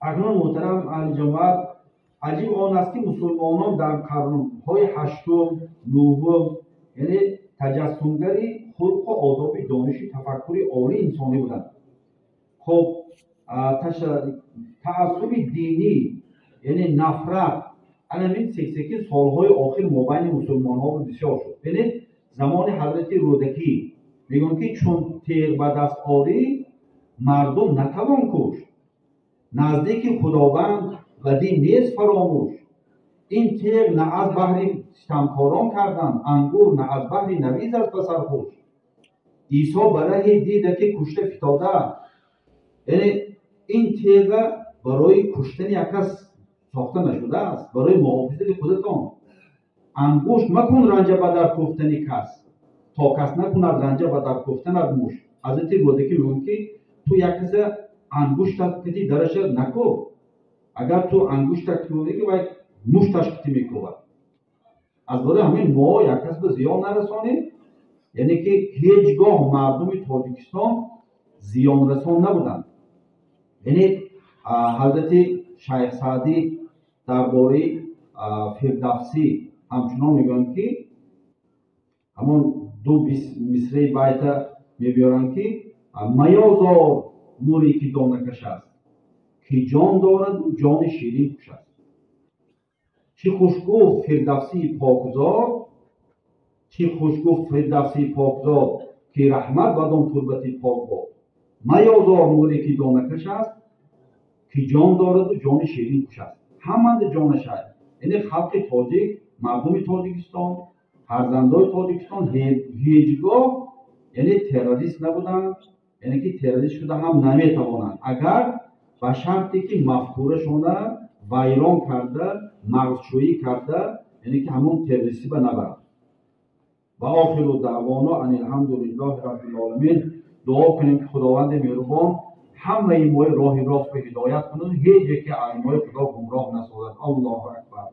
Акнун, муҳтарам аҳли ҷамоат, аҷиб он аст, ки мусулмонон дар қарнҳои ҳаштум, нуҳум, яъне таҷассумгари хулқу одоби, дониши, тафаккури олии инсонӣ буданд. Хоб, таассуби динӣ, яъне нафрат, анамин сексеки солҳои охир мобайни мусулмонҳо бисёр шуд. Бинед, замони ҳазрати Рӯдакӣ мегӯянд, ки чун теғ ба даст орӣ, мардум натавон кушт, наздики Худованд ва дин нест фаромӯш. Ин теғ на аз баҳри ситамкорон карданд, ангур на аз баҳри навиз аст ба сархуш. Исо ба раҳе дида, ки кушта фитода. Яъне ин теға барои куштани як кас сохта нашудааст, барои муҳофизати худатон. Ангушт макун ранҷа ба дар кӯфтани кас, то кас накунад ранҷа ба дар кӯфтанат мушт. Ҳазрати Рӯдакӣ мегӯяд, ки ту як каса ангуштат кати дараша накӯб, агар ту ангуштат кӯбӣ, ки вай мушташ кати мекӯбад. Аз барои ҳамин мо як кас ба зиён нарасонем, яъне ки ҳеҷ гоҳ мардуми Тоҷикистон зиёнрасон набуданд. Яъне ҳазрати Шайх Саъдӣ дар бораи Фирдавсӣ ҳамчунон мегӯянд, ки ҳамон ду мисраи байта мебиёранд, ки маёзор муре, ки донакаш аст, ки ҷон дораду ҷони ширин хуш аст. Чӣ хуш гуфт Фирдавсии покзод, чӣ хуш гуфт Фирдавсии покзод, ки раҳмат бадон турбати пок бод. Маёзор муре, ки донакаш аст, ки ҷон дораду ҷони ширин хуш аст. Ҳаманда ҷонашай. Яъне халқи тоҷик, мардуми Тоҷикистон, фарзандои Тоҷикистон ҳеҷ гоҳ, яъне, террорист набуданд, яъне ки террорист шуда ҳам наметавонанд, агар ба шарте ки мафкурашона вайрон карда, мағзшӯӣ карда, яъне ки ҳамон террористӣ ба набаранд. Ва охиру даъвоно ан алҳамдулиллоҳи раббил оламин. Дуо кунем, ки Худованди меҳрубон ҳамаи мои роҳи рост ба ҳидоят кунад, ҳеҷ яке аз мои Худо гумроҳ насозад. Аллоҳу акбар.